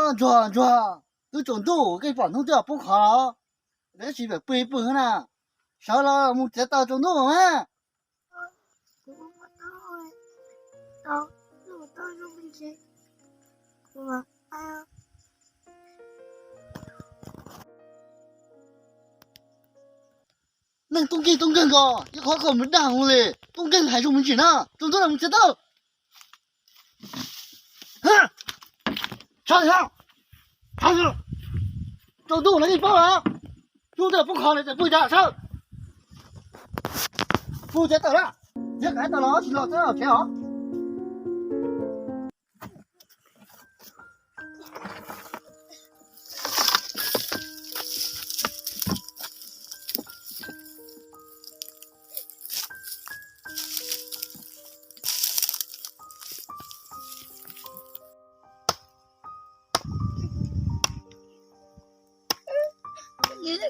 Ntsuag, ntsuag, twb tsaus ntuj koj pom hnub twb poob qho los, tab sis pem pw pw na, sawv los mus txiav taws tsaus ntuj mas. Neeg tub nkeeg tub nkeeg ko, ib qhov ko mus dag mus li, tub nkeeg hais zoo me ntsis na, tsaus ntuj los mus txiav taws. Tsaus ntuj los yeej paub lawm, hnub twb poob qho li, pw cas sawv, pw txiav taws na, txiav kav taws los tsis los txawj tsev os.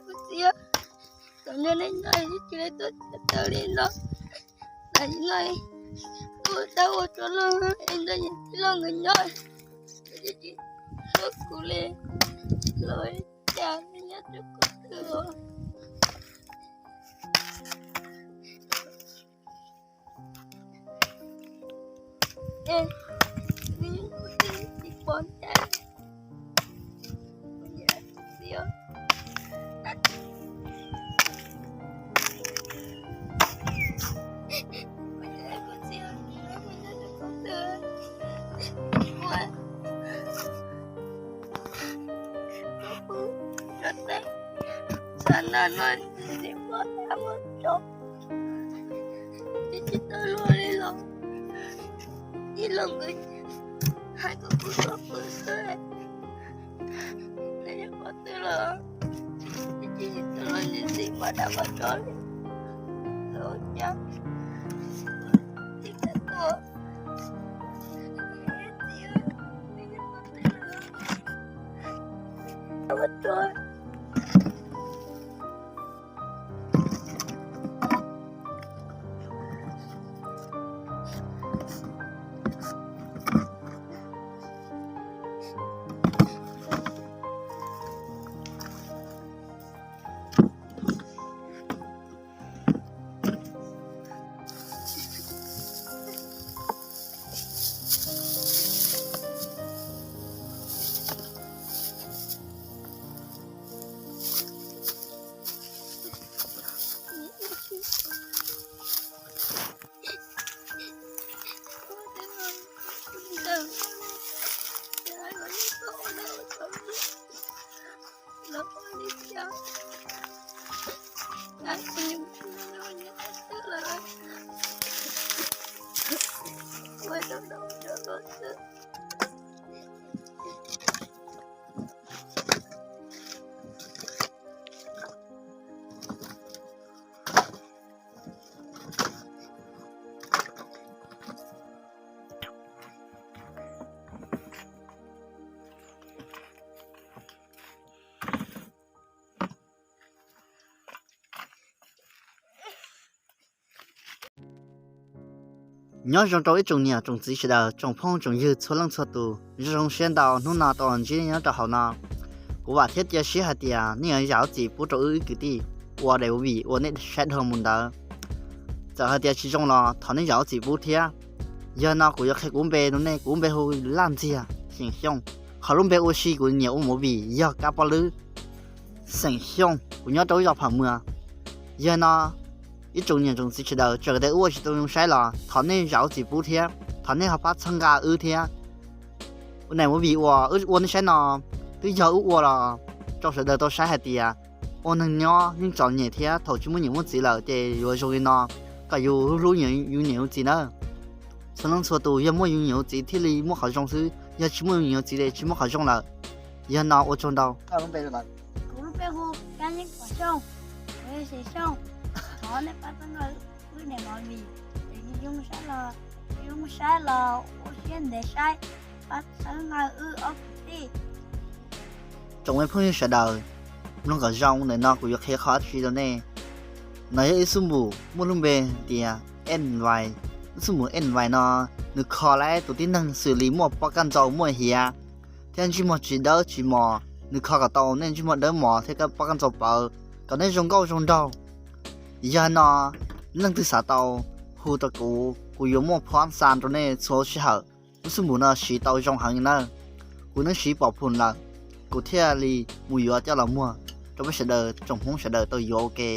Kuv txiv, tam no nej nyob tsis tau tuaj txiav taws li no, tam no kuv tab ua rau los es nrog yawm txiv los nkawd nyob, tsis tuaj kuv li, los cas nej nyob rau qhov twg os. Xav no no tsis muaj dab muaj tsov, tsis tsis tau luag li los ib los nkawd hais kom kuv txhob pw xwb, nws yeej qhov twg los tsis tsis tau luag ntxim ntxim muaj dab muaj tsov li, los cas tsis tau tuaj. Nyob zoo rau ib tsoom niam tsoom txiv sawv daws, tsoom phooj tsoom ywg txhua leej txhua tus, zoo zoo siab ntau hnub no tau ntsib nyob rau hauv no. Kuv vam thiab cia siab hais tias nej yuav zam lub txim pub rau wb ib kwv tij uas daim movie uas nej saib dhau mus ntawd. Txawm hais tias tsis zoo los thov nej zam lub txim pub thiab. Yog no kuv yuav qhia kuv lub npe rau nej, kuv lub npe hu Laj Ntxiag, xeem Xyooj. Qhov lub npe ua si kuv niam ua movie yog Kab Pob Lwb, xeem Xyooj, kuv nyob rau ib zos Pham Muas. Yog no ib tsoom niam tsoom txiv sawv daws, txawm tias wb ua tsis tau zoo saib los thov nej zam lub txim pub thiab, thov nej ho pab txhawb nqa wb thiab. Daim movie uas wb ua nej saib no twb yog wb ua los rau sawv daws tau saib hais tias ua neeg nyob yeej txom nyem thiab thaum tsis muaj niam muaj txiv lawm ces yuav zoo li no, kom yus hlub hlub yus niam yus txiv nawb. Txhua leej txhua tus yog muaj yus niam yus txiv thiaj li muaj qhov zoo xwb, yog tsis muaj yus niam yus txiv li tsis muaj qhov zoo lawm. Yog no ua tsaug ntau. Kuv lub npe hu Kab Yeeb Pom Xyooj, kuv yog Xeem Xyooj. Thov nej pab txhawb nqa wb daim movie, ces zoo saib los, zoo saib los ua siab ntev saib, pab txhawb nqa wb ob kwv tij. Tsoom me phooj ywg sawv daws, mloog kom zoo, ntawm no kuv yuav qhia qhov tsi rau nej. No yog ib xub npum muaj lub npe tias Ej Vais. Ib xub npum Ej Vais no nws kho lawm tus tib neeg xws li muaj pob kaj ntxaus, muaj hiav, thiab ntsej muag tsis dawb tsis mos, nws kho kom tau nej ntsej muag dawb mos thiab koj pab koj ntxhov pawv kom nej zoo nkauj zoo nraug. Yog no, leej twg xav tau, hu rau kuv, kuv yuav muaj phab xa rau nej txhua sij hawm. Lub xub npum no siv tau zoo heev na, kuv neej siv pom phum lawm, kuv thiaj li mus yuav coj los muag rau peb sawv daws tsoom Hmoob sawv daws tau yuav ua ke.